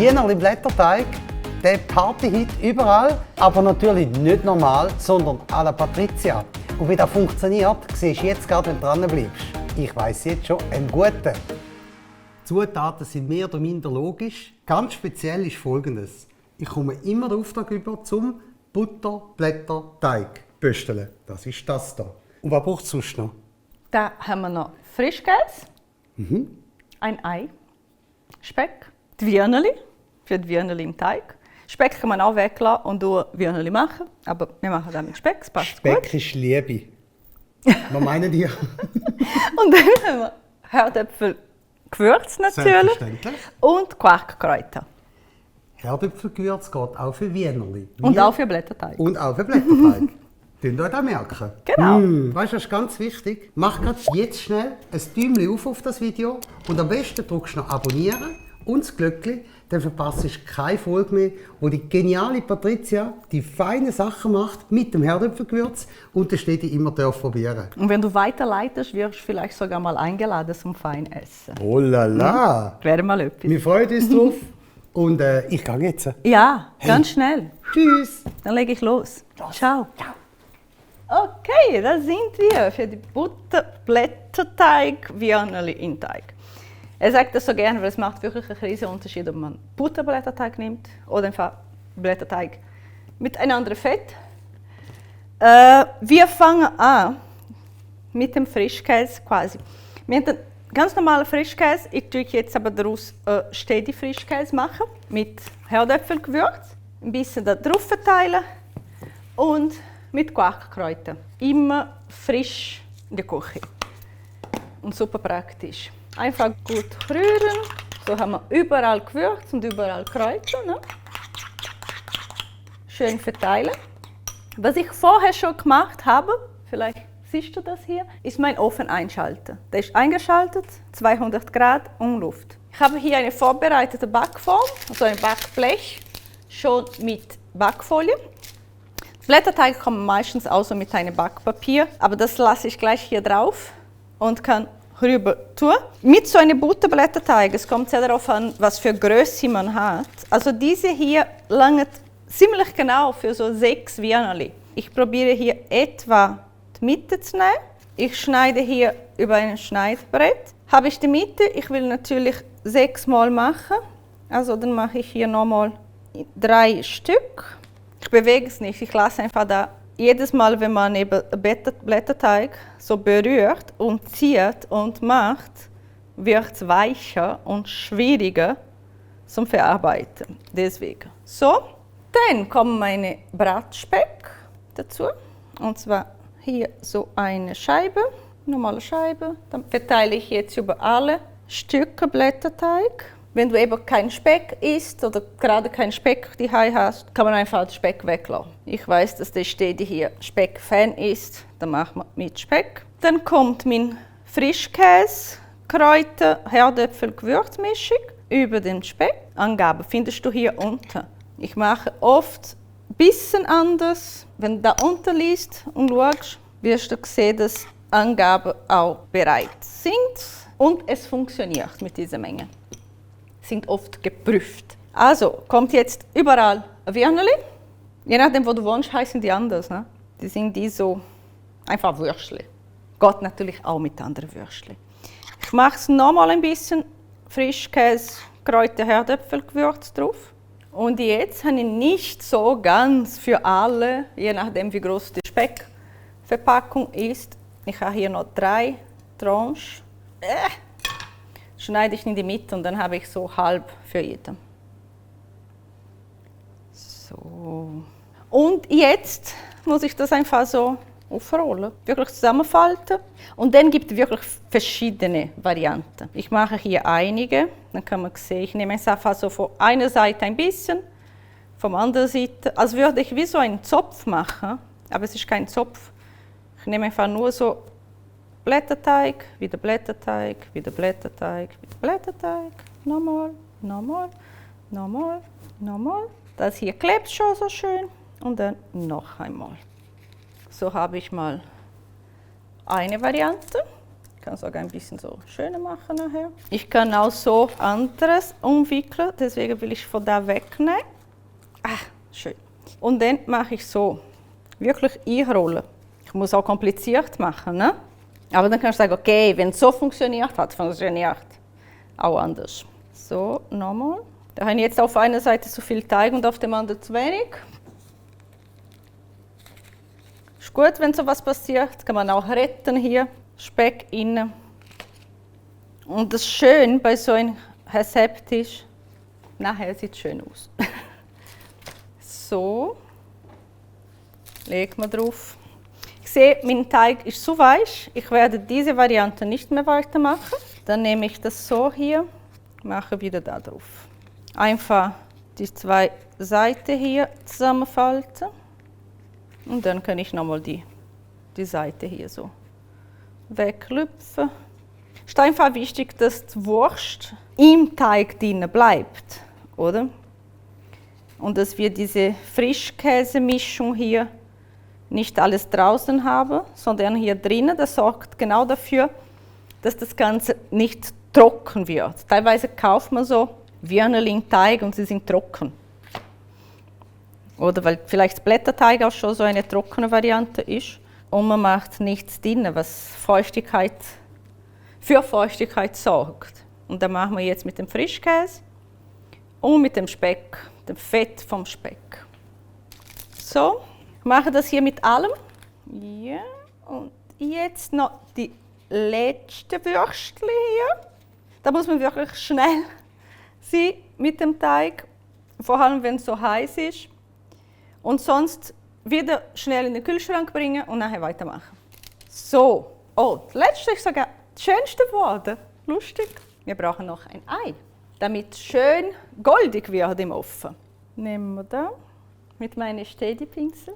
Wienerli Blätterteig, der Partyhit überall, aber natürlich nicht normal, sondern à la Patricia. Und wie das funktioniert, siehst du jetzt gerade, wenn du dran bleibst. Ich weiss jetzt schon, einen guten. Die Zutaten sind mehr oder minder logisch. Ganz speziell ist Folgendes. Ich komme immer den Auftrag über zum Butterblätterteig bösteln. Das ist das hier. Und was braucht es sonst noch? Da haben wir noch Frischkäse, ein Ei, Speck, die Wienerli für die Wienerli im Teig. Speck kann man auch weglassen und durch Wienerli machen, aber wir machen das mit Speck, das passt Speck gut. ist Liebe. Was meinen die? Und dann haben wir Herdöpfel, Gewürz natürlich Selbstverständlich. und Quarkkräuter. Herdöpfelgewürz geht auch für Wienerli. Und auch für Blätterteig. Und auch für Blätterteig. Könnt ihr euch das merken? Genau. Weißt du, das ist ganz wichtig. Mach grad jetzt schnell ein Däumchen auf das Video und am besten drückst du noch Abonnieren und das Glöckchen, dann verpasst du keine Folge mehr, wo die geniale Patricia die feinen Sachen macht mit dem Herdöpfelgewürz und das steht immer probieren. Und wenn du weiterleitest, wirst du vielleicht sogar mal eingeladen zum Feinessen. Oh la la! Wäre mal etwas. Wir freuen uns drauf und ich gehe jetzt. Ja, ganz schnell. Tschüss! Dann lege ich los. Ciao. Okay, da sind wir für die Butterblätterteig Wienerli in Teig. Er sagt das so gerne, weil es macht wirklich einen riesigen Unterschied, ob man Butterblätterteig nimmt oder einfach Blätterteig mit einem anderen Fett. Wir fangen an mit dem Frischkäse quasi. Wir haben den ganz normalen Frischkäse. Ich tue jetzt aber daraus Steady Frischkäse machen mit Herdöpfelgewürz, ein bisschen da drauf verteilen und mit Quarkkräutern. Immer frisch in der Küche. Und super praktisch. Einfach gut rühren. So haben wir überall Gewürz und überall Kräuter. Ne? Schön verteilen. Was ich vorher schon gemacht habe, vielleicht siehst du das hier, ist mein Ofen einschalten. Der ist eingeschaltet, 200 Grad und Luft. Ich habe hier eine vorbereitete Backform, also ein Backblech, schon mit Backfolie. Blätterteig kommen meistens auch so mit einem Backpapier, aber das lasse ich gleich hier drauf und kann rüber tun. Mit so einem Butterblätterteig, es kommt sehr darauf an, was für Größe man hat. Also diese hier langt ziemlich genau für so 6 Wienerli. Ich probiere hier etwa die Mitte zu nehmen. Ich schneide hier über ein Schneidbrett. Habe ich die Mitte, ich will natürlich 6 Mal machen. Also dann mache ich hier nochmal 3 Stück. Ich bewege es nicht, ich lasse einfach da. Jedes Mal, wenn man eben Blätterteig so berührt und zieht und macht, wird es weicher und schwieriger zum Verarbeiten. Deswegen. So, dann kommt meine Bratspeck dazu. Und zwar hier so eine Scheibe, normale Scheibe. Dann verteile ich jetzt über alle Stücke Blätterteig. Wenn du eben keinen Speck isst oder gerade keinen Speck daheim hast, kann man einfach den Speck weglassen. Ich weiß, dass der Stedi hier Speck-Fan ist, dann machen wir mit Speck. Dann kommt mein Frischkäse, Kräuter, Herdöpfel, Gewürzmischung über den Speck. Angaben findest du hier unten. Ich mache oft ein bisschen anders. Wenn du da unten liest und schaust, wirst du sehen, dass Angaben auch bereit sind und es funktioniert mit dieser Menge. Sind oft geprüft. Also kommt jetzt überall ein Wienerli. Je nachdem, wo du wohnst, heißen die anders. Ne? Die sind so einfach Würstchen. Geht natürlich auch mit anderen Würstchen. Ich mache es nochmal ein bisschen Frischkäse, Kräuter, Herdöpfelgewürz drauf. Und jetzt habe ich nicht so ganz für alle, je nachdem wie groß die Speckverpackung ist. Ich habe hier noch 3 Tranchen. Schneide ich in die Mitte und dann habe ich so halb für jeden. So. Und jetzt muss ich das einfach so aufrollen, wirklich zusammenfalten. Und dann gibt es wirklich verschiedene Varianten. Ich mache hier einige, dann kann man sehen, ich nehme es einfach so von einer Seite ein bisschen, von der anderen Seite, als würde ich wie so einen Zopf machen, aber es ist kein Zopf. Ich nehme einfach nur so Blätterteig, wieder Blätterteig, wieder Blätterteig, wieder Blätterteig, nochmal, nochmal, nochmal, nochmal. Das hier klebt schon so schön und dann noch einmal. So habe ich mal eine Variante. kann sogar ein bisschen so schöner machen nachher. Ich kann auch so anderes umwickeln, deswegen will ich von da wegnehmen. Schön. Und dann mache ich so, wirklich einrollen. Ich muss auch kompliziert machen, ne? Aber dann kannst du sagen, okay, wenn es so funktioniert hat, funktioniert auch anders. So, nochmal. Da habe ich jetzt auf einer Seite zu viel Teig und auf dem anderen zu wenig. Ist gut, wenn so was passiert, kann man auch retten hier. Speck innen. Und das Schöne bei so einem Rezept ist, nachher sieht es schön aus. So, legt man drauf. Ich sehe, mein Teig ist zu weich. Ich werde diese Variante nicht mehr weitermachen. Dann nehme ich das so hier, mache wieder da drauf. Einfach die zwei Seiten hier zusammenfalten. Und dann kann ich nochmal die Seite hier so weglüpfen. Es ist einfach wichtig, dass die Wurst im Teig drin bleibt, oder? Und dass wir diese Frischkäsemischung hier nicht alles draußen haben, sondern hier drinnen. Das sorgt genau dafür, dass das Ganze nicht trocken wird. Teilweise kauft man so Würnelin-Teig und sie sind trocken. Oder weil vielleicht Blätterteig auch schon so eine trockene Variante ist. Und man macht nichts drin, was für Feuchtigkeit sorgt. Und dann machen wir jetzt mit dem Frischkäse und mit dem Speck, dem Fett vom Speck. So, ich mache das hier mit allem. Ja, und jetzt noch die letzte Würstchen hier. Da muss man wirklich schnell sein mit dem Teig, vor allem wenn es so heiß ist. Und sonst wieder schnell in den Kühlschrank bringen und nachher weitermachen. So, oh, das letzte ist sogar das schönste geworden. Lustig. Wir brauchen noch ein Ei, damit es schön goldig wird im Ofen. Nehmen wir da mit meinen Steady-Pinsel.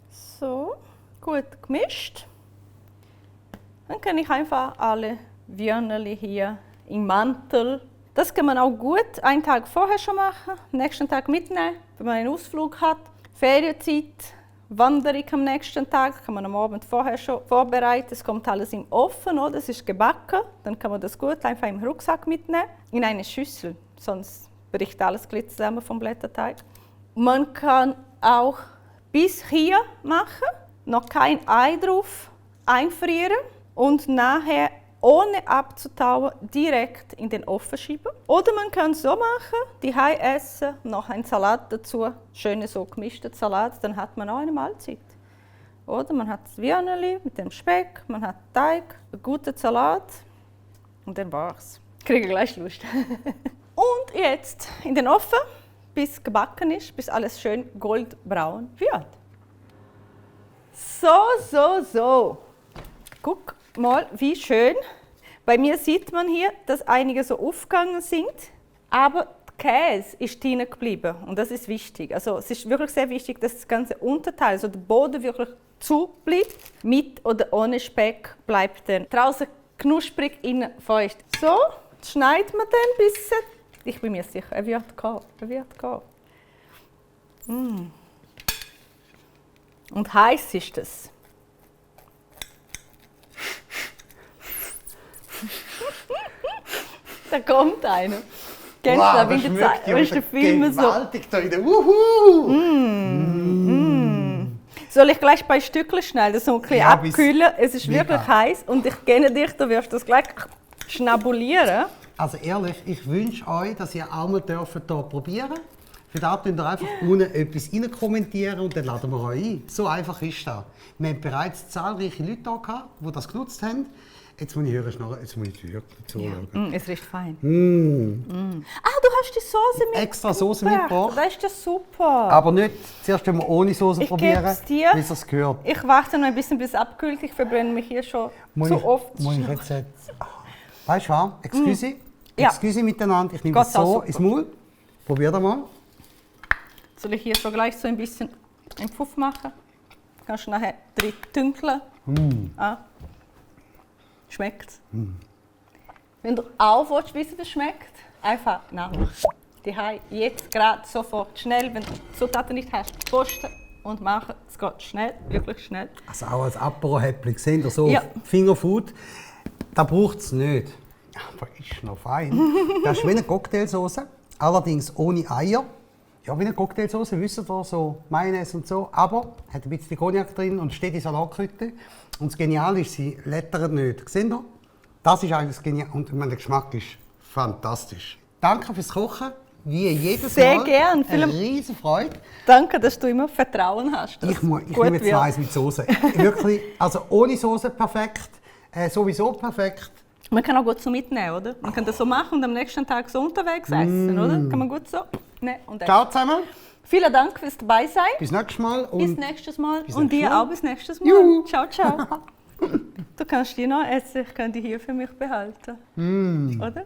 So, gut gemischt. Dann kann ich einfach alle Würneli hier im Mantel. Das kann man auch gut einen Tag vorher schon machen, nächsten Tag mitnehmen, wenn man einen Ausflug hat. Ferienzeit, Wanderung am nächsten Tag, kann man am Abend vorher schon vorbereiten. Es kommt alles im Ofen, oder? Es ist gebacken. Dann kann man das gut einfach im Rucksack mitnehmen, in eine Schüssel. Sonst bricht alles zusammen vom Blätterteig. Man kann auch bis hier machen, noch kein Ei drauf, einfrieren und nachher ohne abzutauen direkt in den Ofen schieben. Oder man kann es so machen, die Hai essen, noch einen Salat dazu, schöne so gemischten Salat, dann hat man auch eine Mahlzeit. Oder man hat das Würneli mit dem Speck, man hat Teig, einen guten Salat und dann war's. Ich kriege gleich Lust. Und jetzt in den Ofen, bis gebacken ist, bis alles schön goldbraun wird. So. Guck mal, wie schön. Bei mir sieht man hier, dass einige so aufgegangen sind, aber der Käse ist drin geblieben und das ist wichtig. Also es ist wirklich sehr wichtig, dass das ganze Unterteil, also der Boden wirklich zu bleibt. Mit oder ohne Speck bleibt dann draußen knusprig, innen feucht. So, jetzt schneidet man dann ein bisschen. Ich bin mir sicher, er wird gehen. Und heiß ist es. Da kommt einer. Kennst du das, wenn der Film so... Gewaltig da in der Wuhu! Soll ich gleich bei Stückchen schneiden, so ein bisschen abkühlen? Es ist wirklich heiß und ich kenne dich, du wirst das gleich schnabulieren. Also ehrlich, ich wünsche euch, dass ihr auch mal hier probieren dürft. Für das könnt ihr einfach unten etwas rein kommentieren und dann laden wir euch ein. So einfach ist das. Wir haben bereits zahlreiche Leute hier gehabt, die das genutzt haben. Jetzt muss ich hören, jetzt muss ich wirklich zuschauen. Ja, es riecht fein. Ah, du hast die Soße mitgebracht. Extra Soße mitgebracht. Das ist ja super. Aber nicht zuerst wenn wir ohne Soße probieren, dir. wie es gehört. Ich warte noch ein bisschen, bis es abkühlt. Ich verbrenne mich hier schon oft. Muss ich jetzt... Weißt du was? Excuse? Ja. Excuse miteinander. Ich nehme das so ins Maul. Probier das mal. Soll ich hier so gleich so ein bisschen einen Pfuff machen? Kannst du nachher drin tünkeln. Schmeckt es? Wenn du auch wissen, wie es schmeckt, einfach nachmachen. Die Hai jetzt gerade sofort schnell, wenn du Zutaten nicht hast, posten und machen. Es geht schnell, wirklich schnell. Also auch als Apero-Häppchen, seht ihr so Ja. Fingerfood. Das braucht es nicht. Aber ist noch fein. Das ist wie eine Cocktailsauce, allerdings ohne Eier. Ja, wie eine Cocktailsauce, wisst ihr, so Mayonnaise und so. Aber hat ein bisschen Cognac drin und steht in Salatkräuter. Und das Geniale ist, sie lettert nicht. Seht ihr? Das ist eigentlich das Geniale. Und ich meine, der Geschmack ist fantastisch. Danke fürs Kochen. Wie jedes Sehr Mal. gern. Eine riesen Freude. Danke, dass du immer Vertrauen hast. dass Ich es nehme gut jetzt wird. noch eins mit Soße. Wirklich, also ohne Soße perfekt. Sowieso perfekt. Man kann auch gut so mitnehmen, oder? Man kann das so machen und am nächsten Tag so unterwegs essen, oder? Kann man gut so nehmen und essen. Ciao zusammen. Vielen Dank fürs Dabeisein. Bis nächstes Mal. Bis Und nächstes Mal. bis Und nächstes dir Mal. auch bis nächstes Mal. Juhu. Ciao, ciao. Du kannst die noch essen, ich kann die hier für mich behalten. Oder?